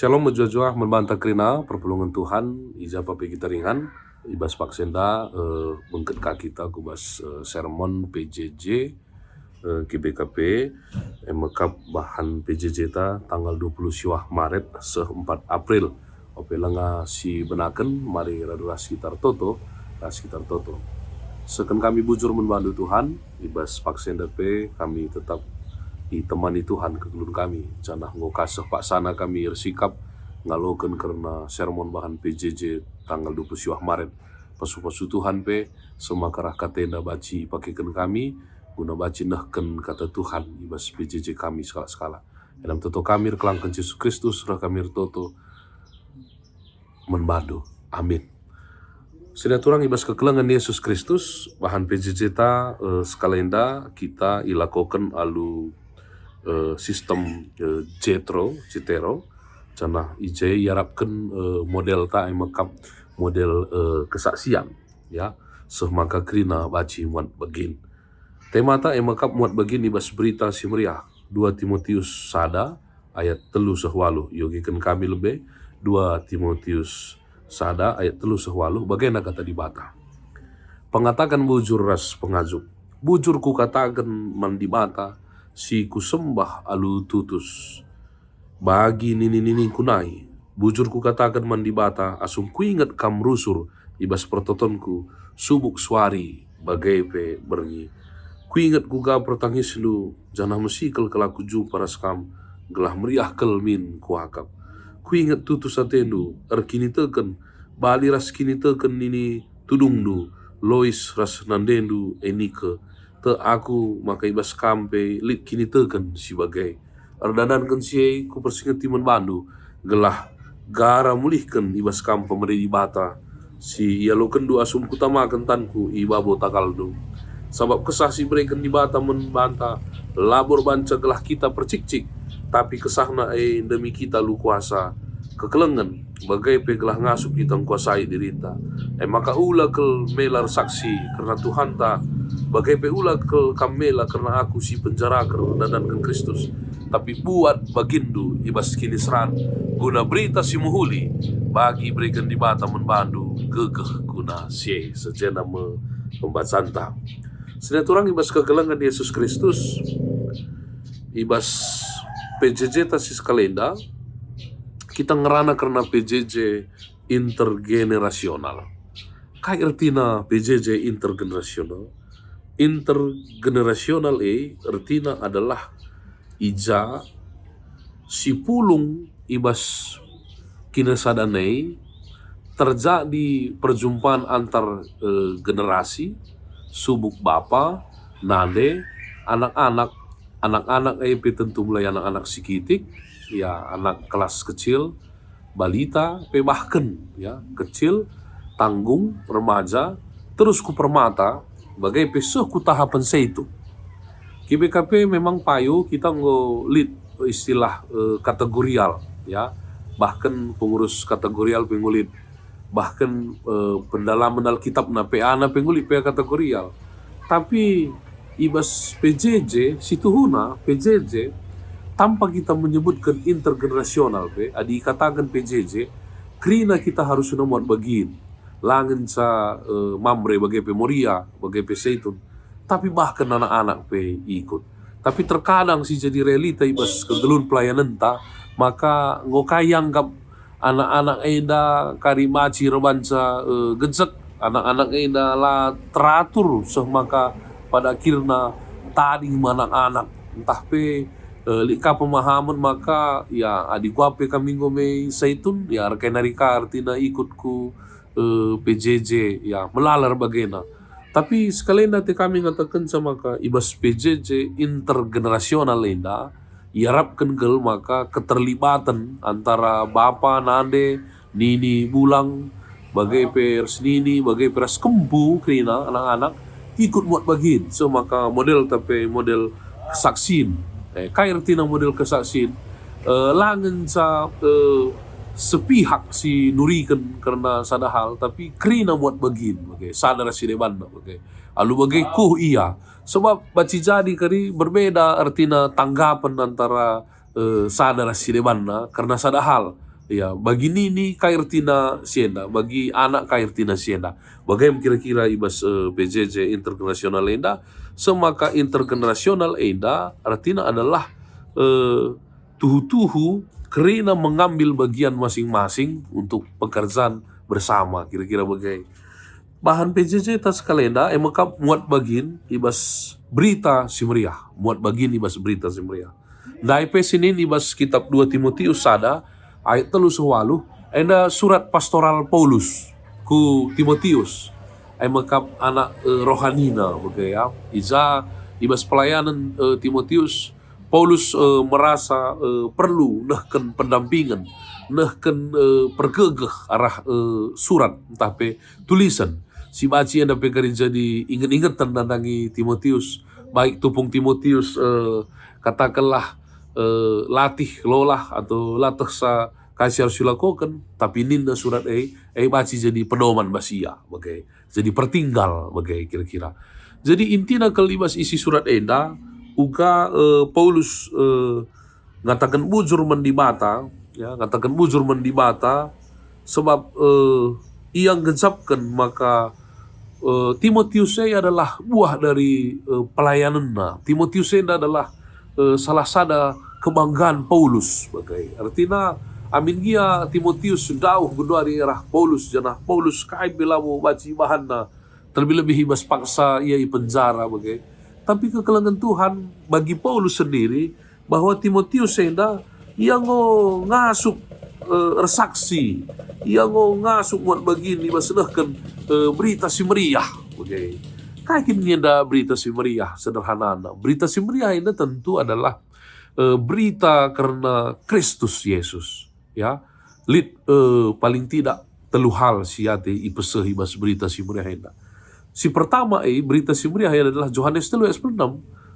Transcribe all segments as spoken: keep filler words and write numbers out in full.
Shalom mejuah-juah man banta kerina perpulungen Tuhan, i ja pe kita ringan, i bas paksa enda, eh, bengket ka kita ku bas, eh, sermon P J J, eh, G B K P, eh, mekap bahan P J J ta tanggal dua puluh siwah Maret seh empat April. Ope langa si benaken, mari radu ras kita ertoto, ras kita ertoto. Seken kami bujur man bandu Tuhan, i bas paksa enda pe kami tetap itemani Tuhan kegeluhen kami, janah enggo ka seh paksana kami ersikap ngaloken kerna sermon bahan P J J tanggal dua puluh siwah Maret. Pasu-pasu Tuhan pe, seh maka reh kata enda banci ipakeken kami, guna banci nehken kata Tuhan i bas P J J kami sekalak-sekalak. Dalam toto kami erkelangken Jesus Kristus, reh kami ertoto man bandu. Amin. Senina turang i bas kekelengen Yesus Kristus, bahan P J J ta, eh, sekalenda kita ilakoken alu, eh, sistem, eh, Jetro, Jetero, janah i je iarapken, eh, model ta e mekap model, eh, kesaksian, ya, seh maka kerina banci muat bagin. Tema ta e mekap muat bagin i bas Berita Si Meriah, dua Timotius sada ayat telu seh waluh, iogiken kami lebe, dua Timotius sada ayat telu seh waluh, bagenda kata Dibata. Pengataken bujur ras pengajuk. Bujur kukataken man Dibata si kusembah alu tutus. Bagi nini-niningku nai, bujur kukataken man Dibata, asum kuinget kam rusur i bas pertotonku, subuk suari bage pe berngi. Kuinget kuga pertangisndu, janah mesikel kal aku jumpa ras kam, gelah meriah kal min kuakap. Kuinget tutus atendu, erkiniteken, bali ras kiniteken nini tudungndu, Lois ras nandendu Enike. Tek aku maka i bas kam pe lit kiniteken si bage. Erdadanken si e kupersingeti man bandu, gelah gara mulihken i bas kam pemere Dibata si ialokenndu asum kutamaken tanku i babo takalndu. Sabap kesah si ibereken Dibata man banta labo erbanca gelah kita percikcik, tapi kesahna e ndemi kita alu kuasa, kekelengen, bage pe gelah ngasup kita ngkuasai dirinta. E maka ula kal mela ersaksi kerna Tuhanta, bage pe ula kal kam mela kerna aku si penjaraken erdadanken Kristus, tapi buat baginndu i bas kiniseran, guna Berita Si Mehuli bagi ibereken Dibata man bandu gegeh guna si e. Sejena me pembacanta. Senina turang i bas kekelengen Yesus Kristus, i bas P J J ta si sekalenda, kita ngerana kerna P J J intergenerasional. Kai ertina P J J intergenerasional? Intergenerasional e ertina adalah i ja si pulung i bas kinisadan e terjadi perjumpaan antar, eh, generasi, subuk bapa, nande, anak-anak. Anak-anak e pe tentu mulai anak-anak si kitik, ya, anak kelas kecil, balita, pe bahken, ya, kecil, tanggung, remaja, terus ku permata, bage pe seh ku tahapen seitun. G B K P memang payo kita enggo lit istilah, eh, kategorial, ya. Bahken pengurus kategorial pe enggo lit. Bahken, eh, pendalaman Alkitab na P A na pe enggo lit P A kategorial. Tapi i bas P J J, situhuna P J J, tanpa kita menyebutken intergenerasional pe, adi ikataken P J J, kerina kita harus muat bagin. La ngenca, eh, Mamre bage pe Moria, bage pe Seitun, tapi bahken anak-anak pe ikut. Tapi terkadang si jadi realita i bas kegeluhen pelayanenta, maka enggo ka ianggap anak-anak enda kari maci erbanca, eh, gejek, anak-anak enda la teratur seh maka pada akhirna tading me anak-anak. Ntah pe, eh, lit ka pemahamen maka, ya, adi kuga pe kami enggo me Seitun, ya, erkai nari ka ertina ikut ku, eh, P J J, ya, melala erbagena. Tapi sekalenda ate kami ngatakenca maka i bas P J J intergenerasional enda iarapken kal maka keterlibatan antara bapa, nande, nini, bulang, bage pe ras nini, bage pe ras kempu kerina anak-anak ikut muat bagin, seh maka modelta pe model kesaksin. Eh, kai ertina model kesaksin? Eh, la ngenca, eh, sepihak si nuriken kerna sada hal, tapi kerina muat bagin, bage sada ras si debanna, bage. Alu bage kuh ia. Sebab banci jadi kari berbeda ertina tanggapen antara, eh, sada ras si debanna kerna sada hal. Ya, bagi nini kai ertina si enda, bagi anak kai ertina si enda. Bage me kira-kira i bas, eh, P J J intergenerasional enda, semaka intergenerasional enda ertina adalah, eh, tuhu-tuhu kerina mengambil bagian masing-masing untuk pekerjaan bersama, kira-kira bage. Bahan P J J ta sekalenda, e mekap muat bagin i bas Berita Si Meriah, muat bagin i bas Berita Si Meriah. Ndai pe sinin i bas kitab dua Timotius sada, ayat telu seh waluh, enda surat pastoral Paulus ku Timotius, e mekap anak, eh, rohanina, bage ya. I ja, i bas pelayanen, eh, Timotius, Paulus, eh, merasa, eh, perlu nehken pendampingen, nehken, eh, pergegeh arah, eh, surat ntah pe tulisen. Si banci enda pe kari jadi inget-ingeten nandangi Timotius, baik tupung Timotius, eh, katakenlah, eh, latih lolah atau latehsa kai si arus ilakoken, tapi ninna surat e, e banci jadi pedoman bas ia, bage. Jadi pertinggal, bage kira-kira. Jadi intina kal i bas isi surat enda, uga, eh, Paulus, eh, ngataken bujur man Dibata, ya, ngataken bujur man Dibata, sebab, eh, ia nggejapken maka, eh, Timotius e adalah buah dari, eh, pelayanenna. Timotius enda adalah, eh, salah sada kebanggaan Paulus, bage. Ertina, amin gia Timotius ndauh genduari arah Paulus, janah Paulus kai pe labo banci ibahanna, terlebih-lebih i bas paksa ia i penjara, bage. Tapi kekelengen Tuhan bagi Paulus sendiri, bahwa Timotius enda, ia enggo ngasup, eh, ersaksi, ia enggo ngasup muat bagin i bas nehken, eh, Berita Si Meriah, bage. Kai kin enda Berita Si Meriah sederhanana? Berita Si Meriah enda tentu adalah, eh, berita kerna Kristus Yesus, ya. Lit, eh, paling tidak telu hal si ate ipesehi bas Berita Si Meriah enda. Si pertama e, Berita Si Meriah enda adalah Johanes telu ayat sepuluh enam,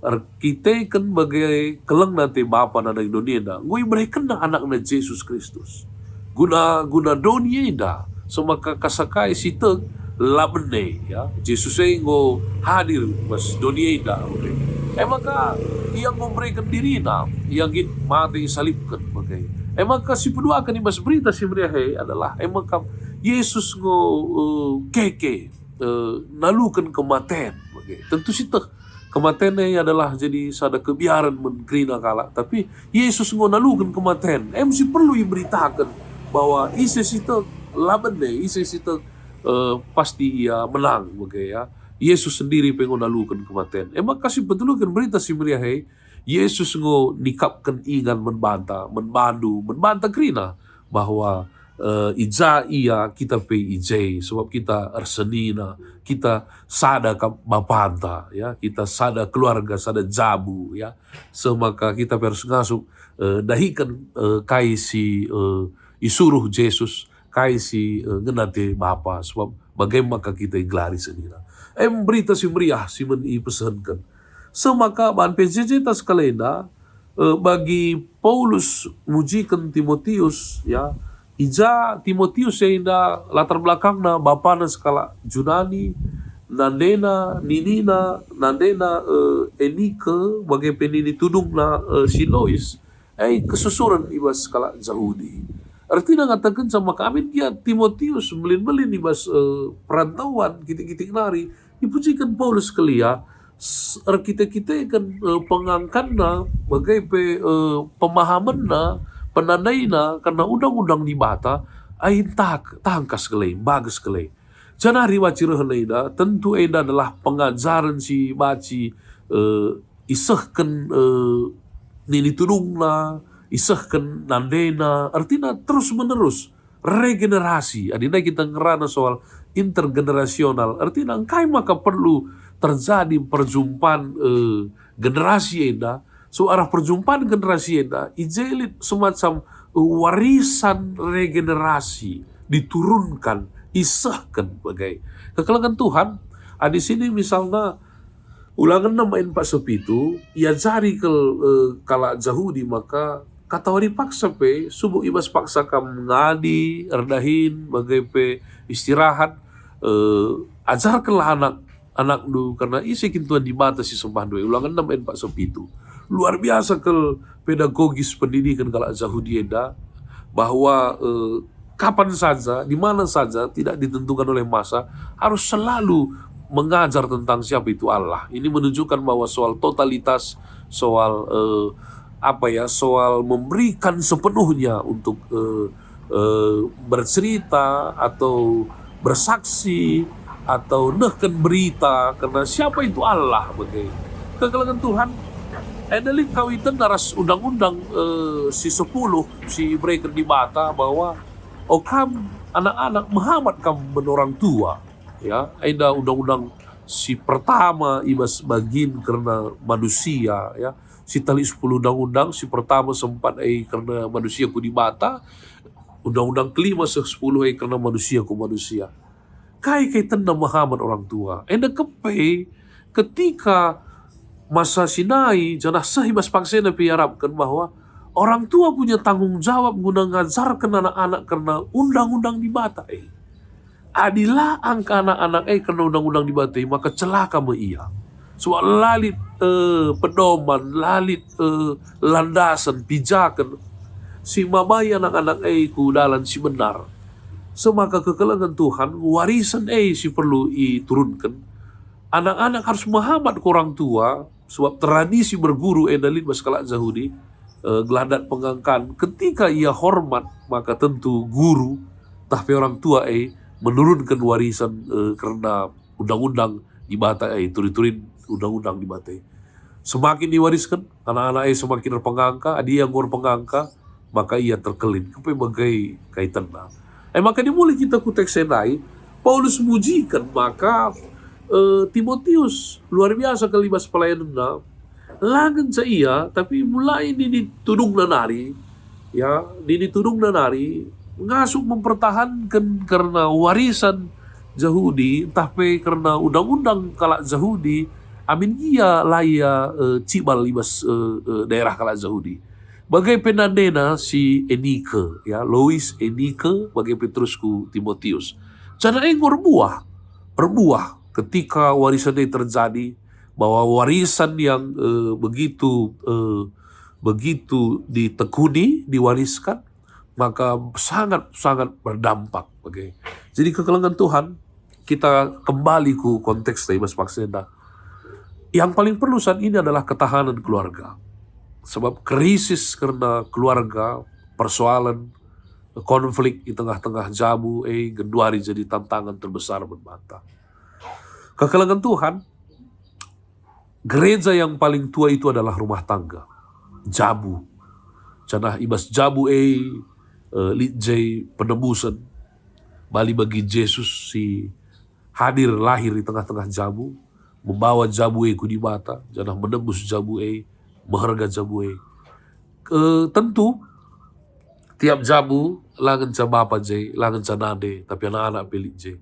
erkiteken bage kelengna ate Bapa nandangi doni enda, enggo iberekenNa AnakNa Jesus Kristus. Guna, guna doni enda, semaka kasa kai si tek, la bene, ya. Jesus e enggo hadir bas doni enda, oke. E maka, ia enggo mereken diriNa, ia nggit mate isalibken, oke. E maka si peduaken i bas Berita Si Meriah e adalah, e maka Yesus enggo, eh, keke, eh, naluken kematen, oke. Tentu si tek kematen e adalah jadi sada kebiaren man kerina kalak, tapi Yesus enggo naluken kematen. Em si perlu iberitaken bahwa ise si tek la bene, ise si tek, eh, pasti ia menang, bage ya. Yesus sendiri pe enggo naluken kematen. E maka si peteluken Berita Si Meriah e, Yesus enggo nikapken ingan man banta, man bandu, man banta kerina, bahwa, eh, i ja ia, kita pe i je, sebab kita ersenina, kita sada kap Bapanta, ya, kita sada keluarga, sada jabu, ya. Semaka kita pe arus ngasup, eh, dahiken, eh, kai si, eh, isuruh Jesus, kai si, eh, ngena ate Bapa, sebab bage maka kita igelari senina. Em Berita Si Meriah si man ipesehenken. Semaka bahan P J J ta sekalenda, eh, bagi Paulus mujiken Timotius, ya, i ja Timotius enda latar belakangna bapana sekalak Junani, nandena, ninina, nandena, eh, Enike, bage pe nini tudungna, eh, si Lois. Eh, kesusuren i bas sekalak Jahudi. Ertina ngatakenca maka amin gia Timotius mbelin-mbelin i bas, eh, perantauan kitik-kitik nari, ipujiken Paulus kal ia, s-, erkite-kiteken, eh, pengangkanna, bage pe, eh, pemahamenna, penandaina kerna undang-undang Dibata, ai tak-, tangkas kal e, bages kal e. Janah banci rehna enda, tentu enda adalah pengajaren si banci, eh, isehken, eh, nini tudungna, isehken nandena, ertina terus-menerus, regenerasi. Adi ndai kita ngerana soal intergenerasional, ertina engkai maka perlu terjadi perjumpaan, eh, generasi enda? So arah perjumpaan generasi enda, i je lit semacam, eh, warisan regenerasi diturunkan, isehken bage. Kekelengen Tuhan, adi sini misalna Ulangen enem ayat empat sampai pitu, iajari kal, eh, kalak Jahudi maka katawari paksa pe, subuk i bas paksa kam ngadi, erdahin, bage pe istirahat, eh, ajarkenlah anak, anakndu, kerna ise kin Tuhan Dibata si sembahndu e. Ulangen enem ayat empat sampai pitu. Luar biasa kal pedagogis pendidikan kalak Jahudi enda. bahwa, eh, kapan saja, di mana saja, tidak ditentukan oleh masa, harus selalu mengajar tentang siapa itu Allah. Ini menunjukkan bahwa soal totalitas, soal, eh, apa ya, soal memberikan sepenuhnya untuk, eh, eh, bercerita atau bersaksi atau nehken berita kerna siapa itu Allah bage. Kekelengen Tuhan, enda lit kawiten ras undang-undang, eh, si sepuluh si ibereken Dibata bahwa, "O kam anak-anak, mehamat kam man orang tua." Ya, enda undang-undang si pertama i bas bagin kerna manusia, ya. Si tali sepuluh undang-undang, si pertama seh empat e kerna manusia ku Dibata, undang-undang kelima seh sepuluh e kerna manusia ku manusia. Kai kaitenna mehamat orang tua? Enda kepe ketika masa Sinai, janah seh i bas paksena pe iarapken bahwa orang tua punya tanggung jawab guna ngajarken anak-anak kerna undang-undang Dibata e. Adi la angka anak-anak e kerna undang-undang Dibata e, maka celaka me ia. Sebab la lit, eh, pedoman, la lit, eh, landasen, pijaken si mabai anak-anak e ku dalan si benar. Semaka kekelengen Tuhan, warisen e si perlu iturunken. Anak-anak harus mehamat ku orang tua, sebab tradisi berguru enda lit bas kalak Jahudi, eh, gelah dat pengangkan. Ketika ia hormat, maka tentu guru, tah pe orang tua e menurunken warisen, eh, kerna undang-undang Dibata e, turi-turin undang-undang Dibata e. Semakin diwarisken, anak-anak e semakin erpengangka, adi ia enggo erpengangka, maka ia terkelin. Kepe bage kaitenna. E maka dimulai kita ku teks e ndai, Paulus mujiken maka, eh, Timotius luar biasa kal i bas pelayanenna. La ngenca ia, tapi mulai nini tudungna nari, ya, nini tudungna nari ngasup mempertahanken kerna warisan Jahudi, ntah pe kerna undang-undang kalak Jahudi, amin gia la ia, eh, cibal i bas, eh, eh, daerah kalak Jahudi. Bage pe nandena si Enike, ya, Lois, Enike, bage pe terus ku Timotius. Janah e enggo erbuah, erbuah ketika warisan e terjadi, bahwa warisan yang, eh, begitu, eh, begitu ditekuni, diwariskan, maka sangat-sangat berdampak. Oke. Jadi kekelengen Tuhan, kita kembali ku konteks tadi, Mas Maksenda. Yang paling perlu saat ini adalah ketahanan keluarga. Sebab krisis kerna keluarga, persoalan, konflik di tengah-tengah jabu, eh, genduari jadi tantangan terbesar man banta. Kekelengen Tuhan, gereja yang paling tua itu adalah rumah tangga, jabu. Janah i bas jabu e, eh, lit je penebusen. Bali bagi Jesus si hadir lahir di tengah-tengah jabu, membawa jabu e ku Dibata, janah menebus jabu e, meherga jabu e. Eh, tentu, tiap jabu la ngenca bapa je, la ngenca nande, tapi anak-anak pe lit je.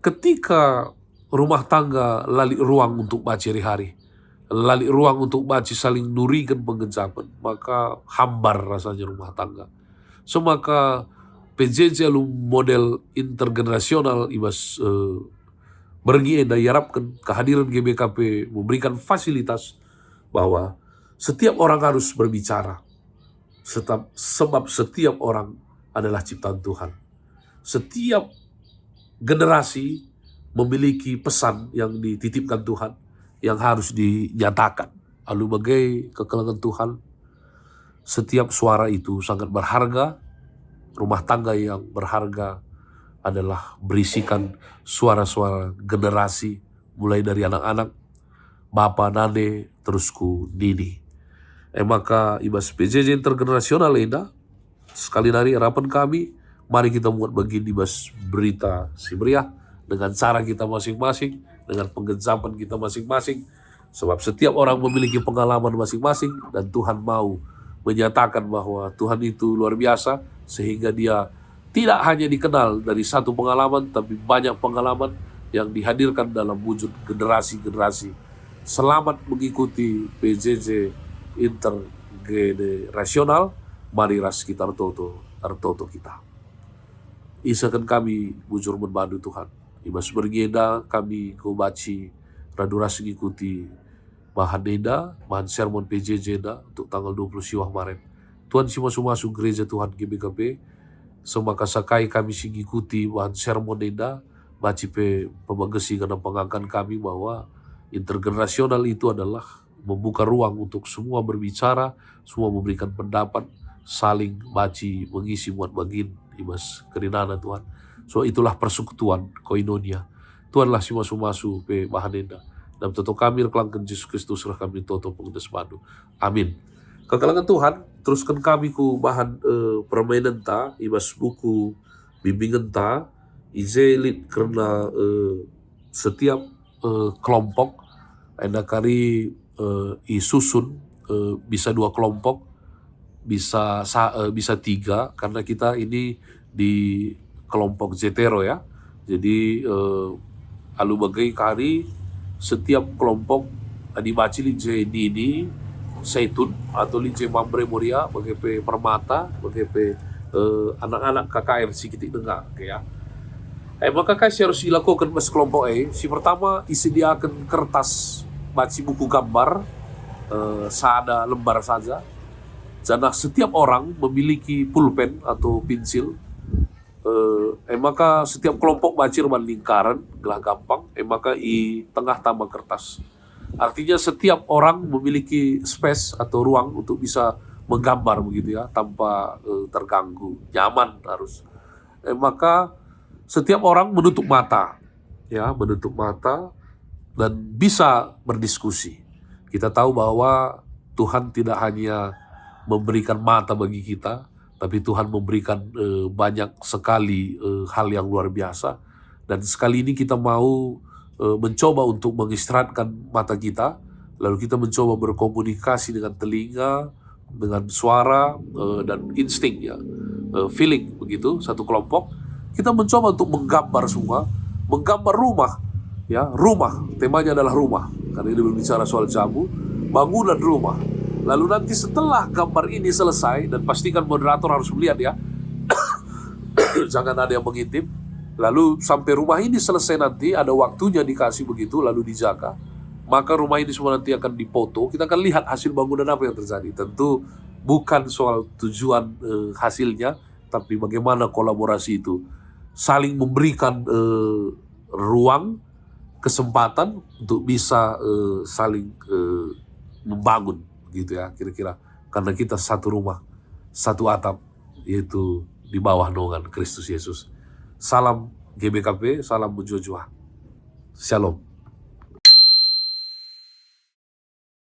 Ketika rumah tangga la lit ruang untuk banci hari-hari, la lit ruang untuk banci saling nuriken penggejapen, maka hambar rasanya rumah tangga. Semaka P J J alu model intergenerasional i bas, eh, berngi enda iarapken kehadiran G B K P memberikan fasilitas bahwa setiap orang harus berbicara. Setap-, sebab setiap orang adalah ciptaan Tuhan. Setiap generasi memiliki pesan yang dititipkan Tuhan yang harus dinyatakan. Alu bage kekelengen Tuhan, setiap suara itu sangat berharga. Rumah tangga yang berharga adalah berisikan suara-suara generasi, mulai dari anak-anak, bapa, nande, terus ku nini. E maka i bas P J J intergenerasional enda, sekali nari arapen kami, mari kita muat bagin i bas Berita Si Meriah dengan cara kita masing-masing, dengan penggejapen kita masing-masing. Sebab setiap orang memiliki pengalaman masing-masing dan Tuhan mau menyatakan bahwa Tuhan itu luar biasa, sehingga Dia tidak hanya dikenal dari satu pengalaman, tapi banyak pengalaman yang dihadirkan dalam wujud generasi-generasi. Selamat mengikuti P J J intergenerasional. Mari ras kita ertoto, ertoto kita. Isehken kami bujur man bandu, Tuhan. I bas berngi enda kami enggo banci radu ras ngikuti bahan enda, bahan sermon P J J enda untuk tanggal dua puluh siwah Maret. Tuhan si masu-masu gereja Tuhan G B K P, semaka sakai kami si ngikuti bahan sermon enda, banci pe pemegesi kerna pengakuan kami bahwa intergenerasional itu adalah membuka ruang untuk semua berbicara, semua memberikan pendapat, saling banci mengisi muat bagin i bas kerinana Tuhan. So itulah persekutuan, koinonia. Tuhanlah si masu-masu pe bahan enda. Dalam toto kami erkelangken Jesus Kristus reh kami toto pengendes bandu. Amin. Kekelengen Tuhan, terusken kami ku bahan, eh, permainenta i bas buku bimbingenta, i je lit kerna, eh, setiap, eh, kelompok, enda kari, eh, isusun, eh, bisa dua kelompok, bisa sa-, eh, bisa tiga, karena kita ini di kelompok Zetero ya. Jadi, eh, alu bage kari setiap kelompok, eh, dibaci lit je nini Saitun atau lit je Mamre Moria, bage pe Permata, bage pe, eh, anak-anak K K R si kitik denga, oke ya. Eh, maka kai si harus ilakoken bas kelompok e? Si pertama, isediaken kertas banci buku gambar, eh, sada lembar saja. Janah setiap orang memiliki pulpen atau pensil. Eh, eh, maka setiap kelompok banci erban lingkaren, gelah gampang, eh, maka i tengah tama kertas. Artinya setiap orang memiliki space atau ruang untuk bisa menggambar begitu ya, tanpa, eh, terganggu, nyaman harus. Eh, maka setiap orang menutup mata, ya, menutup mata dan bisa berdiskusi. Kita tahu bahwa Tuhan tidak hanya memberikan mata bagi kita, tapi Tuhan memberikan, eh, banyak sekali, eh, hal yang luar biasa. Dan sekali ini kita mau, eh, mencoba untuk mengistirahatkan mata kita, lalu kita mencoba berkomunikasi dengan telinga, dengan suara, eh, dan insting, ya, eh, feeling begitu, satu kelompok. Kita mencoba untuk menggambar semua, menggambar rumah, ya, rumah. Temanya adalah rumah. Karena ini berbicara soal jamu, bangunan rumah. Lalu nanti setelah gambar ini selesai, dan pastikan moderator harus melihat ya, jangan ada yang mengintip. Lalu sampai rumah ini selesai nanti, ada waktunya dikasih begitu, lalu dijaga. Maka rumah ini semua nanti akan dipoto, kita akan lihat hasil bangunan apa yang terjadi. Tentu bukan soal tujuan, eh, hasilnya, tapi bagaimana kolaborasi itu. Saling memberikan, eh, ruang, kesempatan untuk bisa, eh, saling, eh, membangun, gitu ya, kira-kira. Karena kita satu rumah, satu atap, yaitu di bawah naungan Kristus Yesus. Salam G B K P, salam mejuah-juah. Shalom.